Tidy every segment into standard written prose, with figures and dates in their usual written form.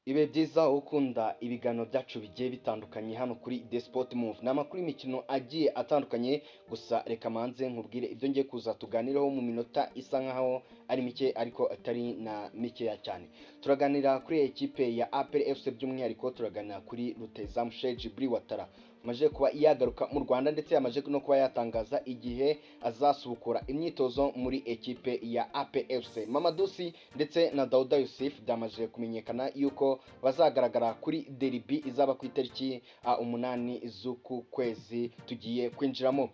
Ibihe byiza ukunda ibiganiro byacu bigiye bitandukanye hano kuri The Sport Move. Ni amakuru y'imikino agiye atandukanye, gusa reka manze nkubwire ibyo ngiye kuza tuganireho mu minota isa nkaho ari mike ariko atari na mikeya cyane. Turaganira kuri ekipe ya APR FC, by'umwihariko turaganira kuri rutahizamu Cheick Djibril Ouattara amaze kuba yagaruka mu Rwanda, ndetse yamaze no kuba yatangaza igihe azasubukura imyitozo muri ekipe ya APR FC. Mamadou Sy ndetse na Dauda Yussif byamaze kumenyekana yuko bazagaragara kuri derby izaba ku itariki 8 z'uku kwezi tugiye kwinjiramo.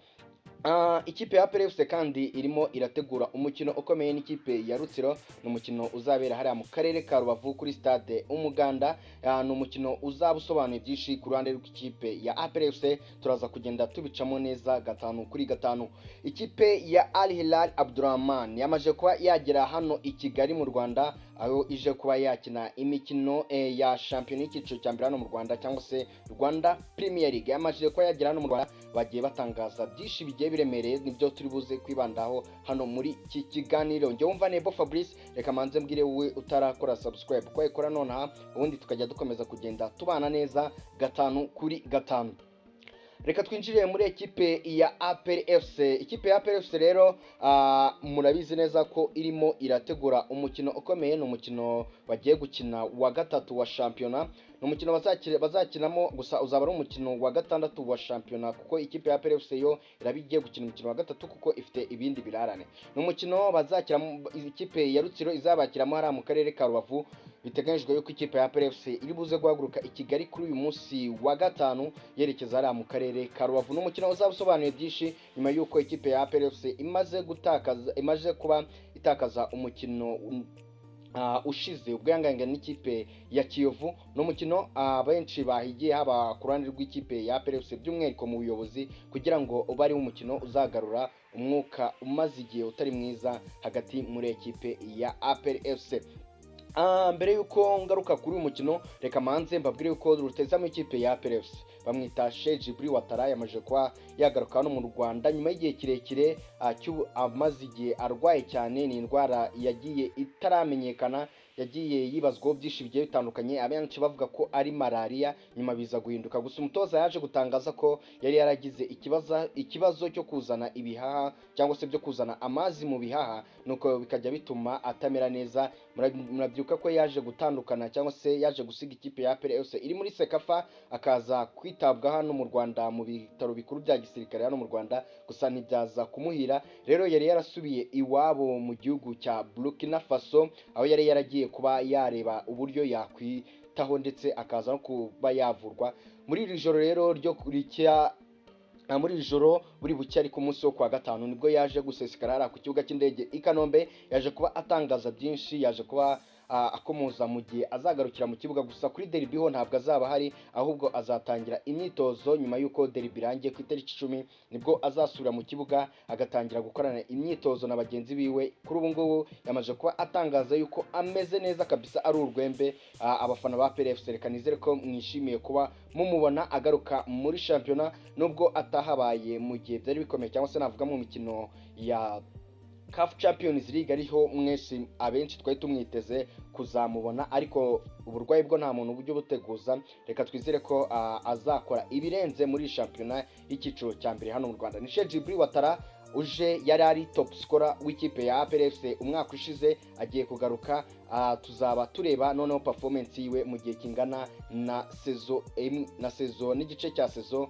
Ikipe ya APR FC kandi irimo irategura umukino ukomeye n'ikipe ya Rutsiro. Ni umukino uzabera hariya mu karere ka Rubavu kuri stade Umuganda. Ni umukino uzaba usobanuye byinshi ku ruhande rw'ikipe ya APR FC, turaza kugenda tubicamo neza gatanu kuri gatanu. Ikipe ya Al Hilal Abdurrahman yamaze kuba yagera hano i Kigali mu Rwanda, aho ije kuba yakina imikino ya shampiyona y'icyiciro cya mbere hano mu Rwanda, cyangwa se Rwanda Premier League. Yamaze kuba yagera hano mu Rwanda, bagiye batangaza byinshi bigiye biremereye, nibyo turi buze kwibandaho hano muri iki kiganiro. Njye wumva Nebo Fabrice, reka manze mbwire wowe utarakora subscribe ko wayikora nonaha, ubundi tukajya dukomeza kugenda tubana neza gatanu kuri gatanu. Reka twinjire muri ekipe ya APR FC. Ikipe ya APR FC rero murabizi neza ko irimo irategura umukino ukomeye. Ni umukino bagiye gukina wa gatatu wa shampiyona, ni umukino bazakinamo, gusa uzaba ari umukino wa gatandatu wa shampiyona, kuko ikipe ya APR FC yo iraba igiye gukina umukino wa gatatu kuko ifite ibindi birarane. Ni umukino bazakiramo ikipe ya Rutsiro, izabakiramo hariya mu karere ka Rubavu. Biteganyijwe yuko ikipe ya APR FC iri buze guhaguruka i Kigali kuri uyu munsi wa gatanu yerekeza hariya mu karere ka Rubavu. Ni umukino uzaba usobanuye byinshi nyuma y'uko ikipe ya APR FC imaze gutakaza, imaze kuba itakaza umukino ushize ubwo yanganaga n'ikipe ya Kiyovu. Ni umukino benshi bahigiye, haba ku ruhande rw'ikipe ya APR FC by'umwihariko mu buyobozi, kugira ngo ube ari umukino uzagarura umwuka umaze igihe utari mwiza hagati muri ekipe ya APR FC. Mbere yuko ngaruka kuri uyu mukino, reka manze mbabwire yuko rutahizamu ikipe ya APR FC bamwita Cheick Djibril Ouattara yamaze kuba yagaruka hano mu Rwanda nyuma y'igihe kirekire amaze igihe arwaye cyane. Ni indwara yagiye itaramenyekana, yagiye yibazwaho byinshi bigiye bitandukanye, abenshi bavuga ko ari malariya, nyuma biza guhinduka. Gusa umutoza yaje gutangaza ko yari yaragize ikibazo cyo kuzana ibihaha, cyangwa se byo kuzana amazi mu bihaha, nuko bikajya bituma atamera neza. Murabyuka ko yaje gutandukana, cyangwa se yaje gusiga ikipe ya APR FC iri muri CECAFA, akaza kwitabwaho hano mu Rwanda mu bitaro bikuru bya gisirikare hano mu Rwanda, gusa ntibyaza kumuhira. Rero yari yarasubiye iwabo mu gihugu cya Burkina Faso, aho yari yaragiye kuba yareba uburyo yakwitaho ndetse akaza no kuba yavurwa. Muri iri joro rero ryo kurikira, muri iri joro buri bucye, ari ku munsi wo kuwa gatanu, nibwo yaje gusesekara hariya ku kibuga cy'indege i Kanombe. Yaje kuba atangaza byinshi, yaje kuba akomoza mu gihe azagarukira mu kibuga. Gusa kuri derby ho ntabwo azaba ahari, ahubwo azatangira imyitozo nyuma y'uko derby irangiye ku itariki 10, nibwo azasubira mu kibuga agatangira gukorana imyitozo na bagenzi biwe. Kuri ubu ngubu yamaze kuba atangaza yuko ameze neza kabisa, ari urwembe. Abafana ba APR FC, reka nizere ko mwishimiye kuba mumubona agaruka muri shampiyona, nubwo atahabaye mu gihe byari bikomeye, cyangwa se navuga mu mikino ya CAF Champions League, ariho mwese abenshi twari tumwiteze kuzamubona, ariko uburwayi bwo nta muntu bujya buteguza. Reka twizere ko azakora ibirenze muri shampiyona y'icyiciro cya mbere hano mu Rwanda. Ni Cheick Djibril Ouattara uje, yari ari top scorer w'ikipe ya APR FC umwaka ushize, agiye kugaruka. Tuzaba tureba noneho performance yiwe mu gihe kingana na saison, na saison n'igice cya saison,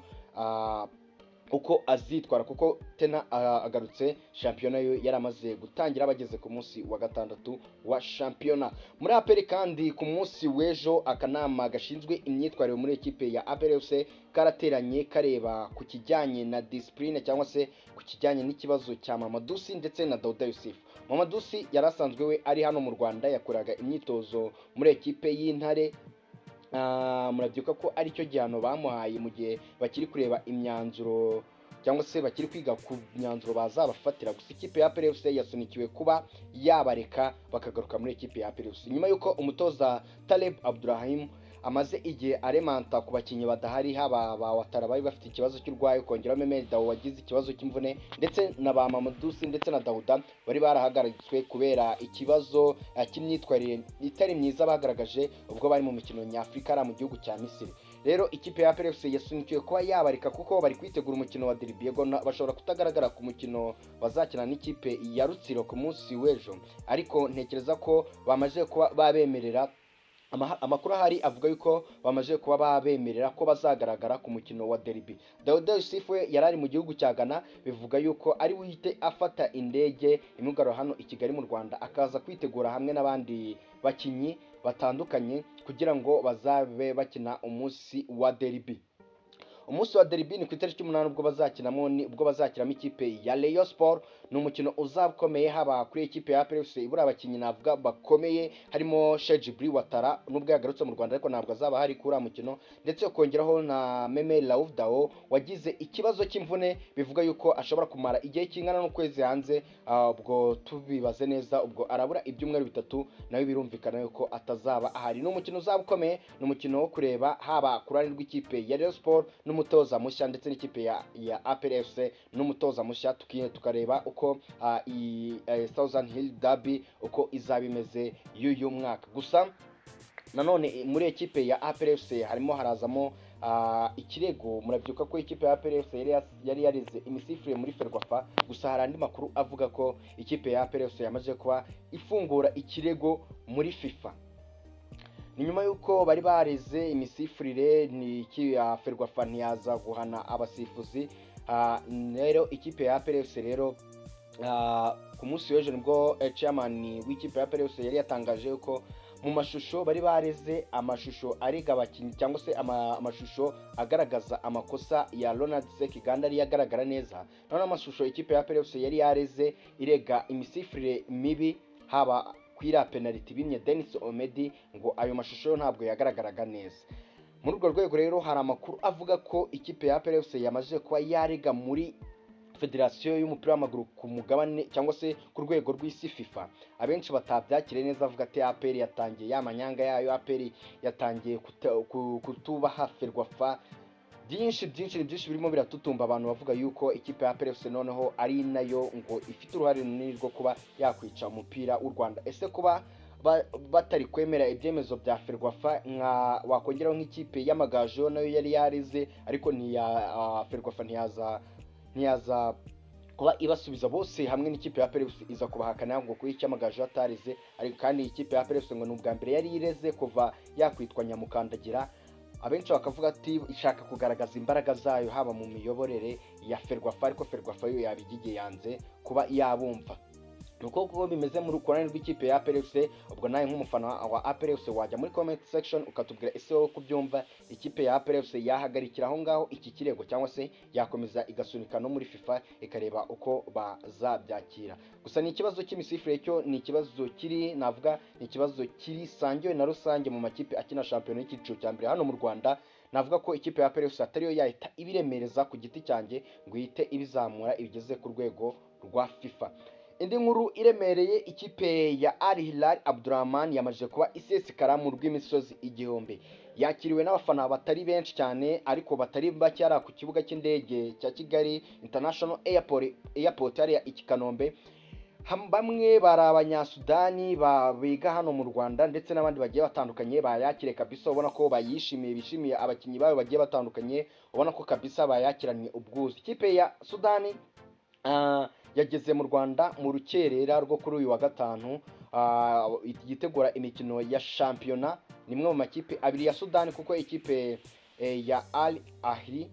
uko azitwara, kuko tena agarutse shampiyona yo yaramaze gutangira, bageze ku munsi wa gatandatu wa shampiyona. Muri APR kandi, ku munsi w'ejo akanama gashinzwe imyitwarire muri ekipe ya APR FC karateranye, kareba ku kijyanye na discipline, cyangwa se ku kijyanye n'ikibazo cya Mamadou Sy ndetse na Dauda Yussif. Mamadou Sy yari asanzwe we ari hano mu Rwanda, yakoraga imyitozo muri ekipe y'Intare. Murabyibuka ko aricyo gihano bamuhaye mu gihe bakiri kureba imyanzuro, cyangwa se bakiri kwiga ku myanzuro bazabafatira. Gusa ikipe ya APR FC yasunikiwe kuba yabareka bakagaruka muri ekipe ya APR FC nyuma y'uko umutoza Taleb Abdurahim amaze igihe aremanta ku bakinnyi badahari, haba ba Watara bari bafite ikibazo cy'urwayi, kongeraho Memel Dao wagize ikibazo cy'imvune, ndetse na ba Mamadou ndetse na Dauda bari barahagaritswe kubera ikibazo cy'imyitwarire itari myiza bagaragaje ubwo bari mu mikino nyafurika ari mu gihugu cya Misiri. Rero ikipe ya APR FC yasunikiwe kuba yabareka kuko bari kwitegura umukino wa derby. Yego, bashobora kutagaragara ku mukino bazakina n'ikipe ya Rutsiro ku munsi w'ejo, ariko ntekereza ko bamaze kuba babemerera. Amakuru ahari avuga yuko bamaze kuba babemerera ko bazagaragara ku mukino wa derby. Dauda Yussif we yari ari mu gihugu cya Ghana, bivuga yuko ari buhite afata indege imugarura hano i Kigali mu Rwanda, akaza kwitegura hamwe n'abandi bakinnyi batandukanye kugira ngo bazabe bakina umunsi wa derby. Umunsi wa derby ni ku itariki 8, ubwo bazakinamo, ni ubwo bazakiramo ikipe ya Rayon Sport. Ni umukino uzaba ukomeye, haba kuri ikipe ya APR FC ibura abakinnyi navuga bakomeye, harimo Cheick Djibril Ouattara, nubwo yagarutse mu Rwanda ariko ntabwo azaba hari kuri uriya mukino, ndetse ukongeraho na Memel Raouf Dao wagize ikibazo cy'imvune, bivuga yuko ashobora kumara igihe kingana n'ukwezi hanze. Ubwo tubibaze neza, ubwo arabura ibyumweru 3, nawe birumvikana yuko atazaba ahari. Ni umukino uzaba ukomeye, ni umukino wo kureba haba ku ruhande rw'ikipe ya Rayon Sport n'umutoza mushya, ndetse n'ikipe ya APR FC n'umutoza mushya, tukareba uko iyi Southern Hill Derby uko izaba imeze y'uyu mwaka. Gusa nanone muri ekipe ya APR FC harimo harazamo ikirego. Murabyuka ko ikipe ya APR FC yari yarize imisifurire muri Ferwafa. Gusa hari andi makuru avuga ko ikipe ya APR FC yamaze kuba ifungura ikirego muri FIFA. Ni nyuma y'uko bari bareze imisifurire, ni iki ya Ferwafa ntiyaza guhana abasifuzi. Rero ikipe ya APR FC rero, ku munsi w'ejo nibwo chairman w'ikipe ya APR FC yari yatangaje yuko mu mashusho bari bareze, amashusho arega abakinnyi cyangwa se amashusho agaragaza amakosa ya Ronald Sekiganda yari agaragara neza. Noneho amashusho ikipe ya APR FC yari yareze irega imisifurire mibi, haba kuri iriya penaliti bimye Denis Omedi, ngo ayo mashusho ntabwo yagaragaraga neza. Muri urwo rwego rero hari amakuru avuga ko ikipe ya APR FC yamaze kuba yarega muri federasiyo y'umupira w'amaguru ku mugabane cyangwa se ku rwego rw'isi, FIFA. Abenshi batabyakiriye neza, avuga ati APR yatangiye ya manyanga yayo, APR yatangiye kutubaha Ferwafa. Byinshi byinshi ni byinshi birimo biratutumba, abantu bavuga yuko ikipe ya APR FC noneho ari nayo ngo ifite uruhare runini rwo kuba yakwica umupira w'u Rwanda. Ese kuba batari kwemera ibyemezo bya Ferwafa, nka wakongeraho nk'ikipe y'Amagaju nayo yari yarize, ariko ntiya Ferwafa ntiyaza kuba ibasubiza bose hamwe, n'ikipe ya APR FC iza kubahakana ngo kuko icy'Amagaju atarize, ariko kandi ikipe ya APR FC ngo ni ubwa mbere yari ireze kuva yakwitwa nyamukandagira. Abenshi bakavuga ati ishaka kugaragaza imbaraga zayo haba mu miyoborere ya Ferwafa, ariko Ferwafa yo yabigiye yanze kuba yabumva. Nuko kuko bimeze mu rukorane rw'ikipe ya APR FC. Ubwo nawe nk'umufana wa APR FC wajya muri comment section ukatubwira ese wowe kubyumva, ikipe ya APR FC yahagarikira aho ngaho iki kirego cyangwa se yakomeza igasunika no muri FIFA ikareba uko bazabyakira? Gusa ni ikibazo cy'imisifurire, cyo ni ikibazo kiri, navuga ni ikibazo kiri sangiwe na rusange mu makipe akina shampiyona y'icyiciro cya mbere hano mu Rwanda. Navuga ko ikipe ya APR FC atariyo yahita ibiremereza ku giti cyanjye ngo ihite ibizamura ibigeze ku rwego rwa FIFA. Indi nkuru iremereye, ikipe ya Al Hilal Abdurrahman yamaze kuba isesekara mu rw'imisozi igihumbi. Yakiriwe n'abafana batari benshi cyane ariko batari bake hariya ku kibuga cy'indege cya Kigali International Airport hariya i Kanombe. Bamwe bari abanyasudani biga hano mu Rwanda, ndetse n'abandi bagiye batandukanye bayakire kabisa, ubona ko bayishimiye, bishimiye abakinnyi bayo bagiye batandukanye, ubona ko kabisa bayakiranye ubwuzu. Ikipe ya Sudani yageze mu Rwanda mu rukerera rwo kuri uyu wa gatanu, yitegura imikino ya shampiyona. Ni imwe mu makipe abiri ya Sudani, kuko ikipe ya Al Ahly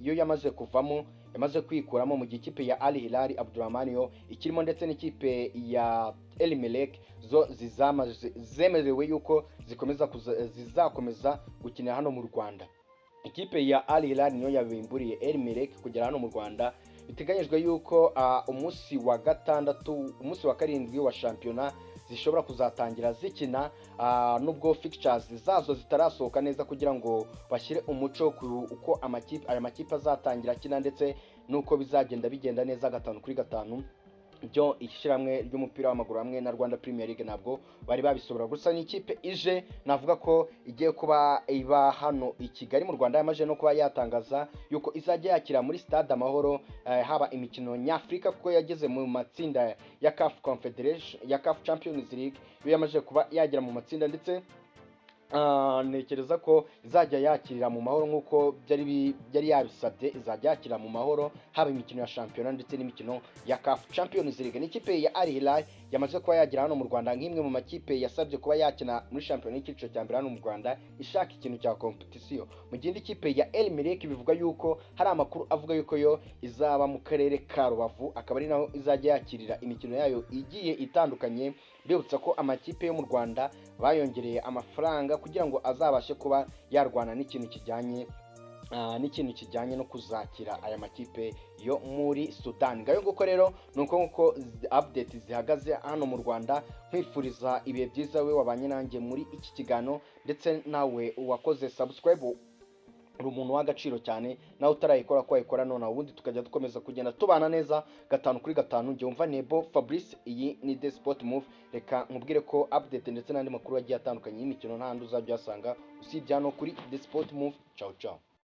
yo yamaze kuvamo, yamaze kwikuramo, mu gihe ikipe ya Al Hilal Abdurrahman yo ikirimo, ndetse n'ikipe ya El Merreikh zo zizamaze zemerewe yuko zizakomeza gukinira hano mu Rwanda. Ikipe ya Al Hilal niyo yabimburiye El Merreikh kugera hano mu Rwanda. Biteganyijwe yuko umunsi wa gatandatu, umunsi wa karindwi wa shampiyona zishobora kuzatangira zikina, nubwo fixtures zazo zitarasohoka neza, kugira ngo bashyire umuco ku uko amakipe, aya makipe azatangira akina, ndetse nuko bizagenda bigenda neza gatanu kuri gatanu. Byo ishyirahamwe ry'umupira w'amaguru hamwe na Rwanda Premier League ntabwo bari babisobora. Gusa ni ikipe ije, navuga ko igiye kuba iba hano i Kigali mu Rwanda, yamaze no kuba yatangaza yuko izajya yakira muri Stade Amahoro haba imikino nyafurika, kuko yageze mu matsinda ya CAF Confederation, ya CAF Champions League, yo yamaze kuba yagera mu matsinda. Ndetse ntekereza ko izajya yakirira mu Mahoro nk'uko byari yabisabye, izajya yakira mu Mahoro haba imikino ya shampiyona ndetse n'imikino ya CAF Champions League. Ni ikipe ya Al Hilal yamaze kuba yagera hano mu Rwanda nk'imwe mu makipe yasabye kuba yakina muri shampiyona y'icyiciro cya mbere hano mu Rwanda, ishaka ikintu cya competition, mu gihe indi kipe ya El Merreikh bivuga yuko hari amakuru avuga yuko yo izaba mu karere ka Rubavu, akaba ari naho izajya yakirira imikino yayo igiye itandukanye. Mbibutsa ko amakipe yo mu Rwanda bayongereye amafaranga kugira ngo azabashe kuba yarwana n'ikintu kijyanye no kuzakira aya makipe yo muri Sudan. Ngayo nguko rero, ni uko nguko update zihagaze hano mu Rwanda. Nkwifuriza ibihe byiza we wabanye nanjye muri iki kiganiro, ndetse nawe wakoze subscribe, uri umuntu w'agaciro cyane. Nawe utarayikora ko wayikora none, ubundi tukajya dukomeza kugenda tubana neza gatanu kuri gatanu. Njye wumva Nebo Fabrice, iyi ni The Sport Move. Reka nkubwire ko update ndetse n'andi makuru agiye atandukanye y'imikino nta handi uzajya uyasanga usibye hano kuri The Sport Move. Ciao ciao.